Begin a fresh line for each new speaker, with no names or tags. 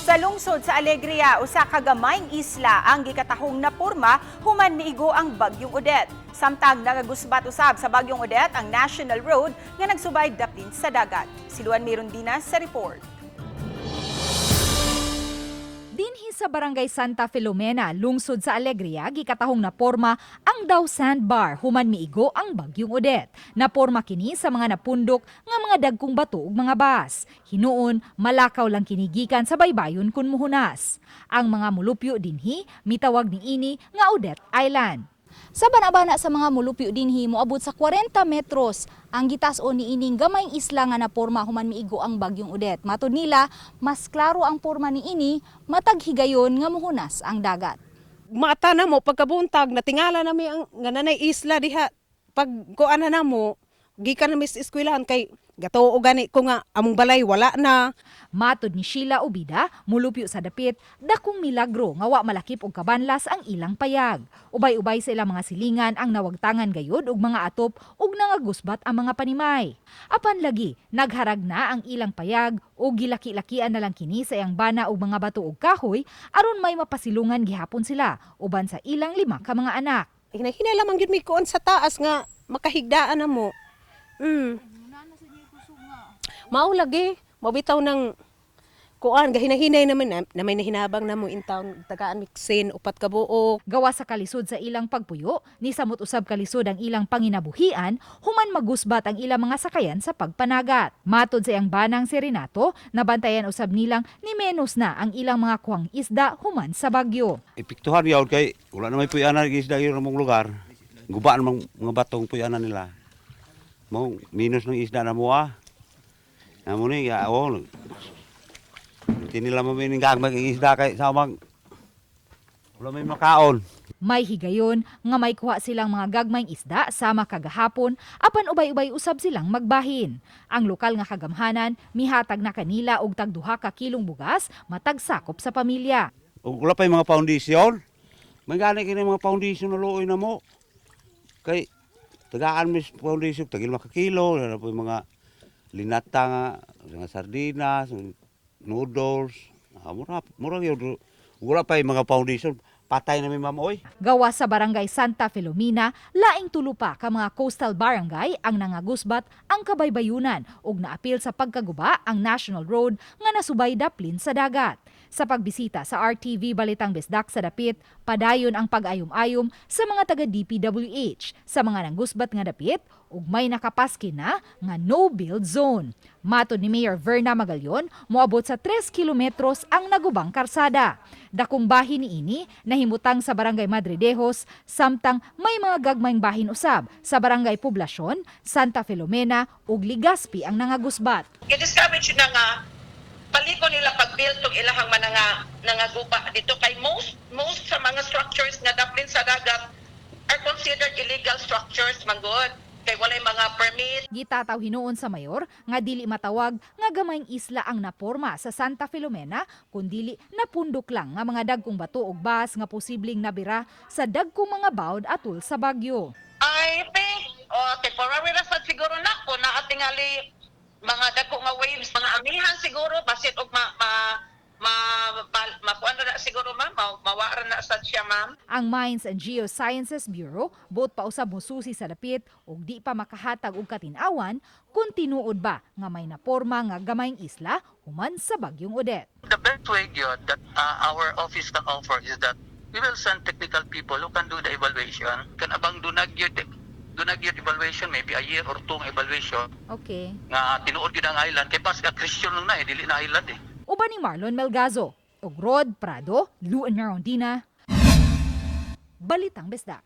Sa lungsod sa Alegria, usa ka gamayng isla ang gikatahong naporma human miigo ang Bagyong Odette. Samtang nagagusbat usab sa Bagyong Odette ang National Road nga nagsubay daplin sa dagat. Si Luan Mirondina sa report.
Dinhi sa Barangay Santa Filomena, lungsod sa Alegria, gikatahong naporma ang daw sandbar human miigo ang Bagyong Odette. Naporma kini sa mga napundok nga mga dagkong bato ug mga bas. Hinuon, malakaw lang kini gikan sa baybayon kun muhunas. Ang mga mulupyo dinhi mitawag niini nga Odette Island.
Sa bana-bana sa mga mulupyo dinhi, moabot sa 40 metros ang gitas-on niining gamayng isla nga naporma human miigo ang Bagyong Odette. Matod nila, mas klaro ang porma niini matag higayon nga muhunas ang dagat.
Mata na mo pagkabuntag, natingala nami ang nga nanay isla diha. Pag kuan na namo, gikan nami sa eskwelahan kay gatuo gani ko nga among balay wala na.
Matod ni Sheila Ubida, mulupyo sa dapit, dakong milagro nga wa malakip og kabanlas ang ilang payag. Ubay-ubay sa ilang mga silingan ang nawagtangan gayod og mga atop ug nangagusbat ang mga panimay. Apan lagi, nagharag na ang ilang payag ug gilaki-lakian na lang kini sa iyang bana og mga bato ug kahoy aron may mapasilungan gihapon sila uban sa ilang lima ka mga anak.
Hinahinay lamang gyud mi kuon sa taas nga makahigdaan na mo. Mao lagi, mabitaw ng kuan gahinahinay naman na may nahinabang na mo in town, tagaan miksin upat ka buok.
Gawa sa kalisod sa ilang pagpuyo, ni samot usab kalisod ang ilang panginabuhian human magusbat ang ilang mga sakayan sa pagpanagat. Matod sa iyang banang si Renato, nabantayan usab nilang ni menos na ang ilang mga kuhang isda human sa bagyo.
Epektuhan yaw kay wala na may puyanan isda yun mong lugar. Guba namang mga batong puyanan nila. Mo minus ng isda na mo ah. Amo ni ya oh. Hindi nila mamining mag isda kay sa mag wala may makaon.
May higayon nga may kuha silang mga gagmayng isda sama kagahapon apan ubay-ubay usab silang magbahin. Ang lokal nga kagamhanan mihatag na kanila og tag 2 ka kilong bugas matag sakop sa pamilya.
Ug wala pa yung mga foundation. May gani kini mga foundation na luoy na mo. Kay tagaan mis foundation tagil makakilo, wala po yung mga linata nga, mga sardinas, noodles. Ah, mura, mura yun. Wala pa yung mga foundation. Patay na mi, ma'am, oy.
Gawa sa Barangay Santa Filomena, laing tulo pa ka mga coastal barangay ang nangagusbat ang kabaybayunan ug naapil sa pagkaguba ang National Road nga nasubay daplin sa dagat. Sa pagbisita sa RTV Balitang Bisdak sa dapit, padayon ang pag-ayom-ayom sa mga taga DPWH sa mga nanggusbat nga dapit ug may nakapaskin na nga no build zone. Matod ni Mayor Verna Magalyon, moabot sa 3 kilometros ang nagubang karsada. Dakong bahin niini nahimutang sa Barangay Madridejos, samtang may mga gagmayng bahin usab sa Barangay Poblacion, Santa Filomena ug Legazpi ang nangagusbat.
Gi-discourage na nga paliko nila pag-build tong ilahang mananga nangagupa dito kay most most sa mga structures nga daplin sa dagat are considered illegal structures manggod kay walay mga permit.
Gitataw hinuon sa mayor nga dili matawag nga gamayng isla ang naporma sa Santa Filomena kundili napundok lang nga mga dagkong bato ug bas nga posibleng nabira sa dagkong mga bawd atul sa bagyo.
I think, oh, temporary ra sad siguro na kung naa tingali mga dagko nga waves, mga amihan siguro basit og ma ma ma, ma, ma kuan na siguro, ma'am, mawara na sad siya, ma'am.
Ang Mines and Geosciences Bureau buot pa usab mosusi sa dapit ug di pa makahatag og katin-awan kung tinuod ba nga may naporma nga gamayng isla human sa Bagyong Odette.
The best way gyud that our office can offer is that we will send technical people who can do the evaluation. Kan abang dunag gyud evaluation, maybe a year or two ang evaluation nga tinuod gyud ang island kay pas accretion lang na eh, dili na island eh.
Uban ni Marlon Melgazo ug Rod Prado, Luan Merondina. Balitang Bisdak.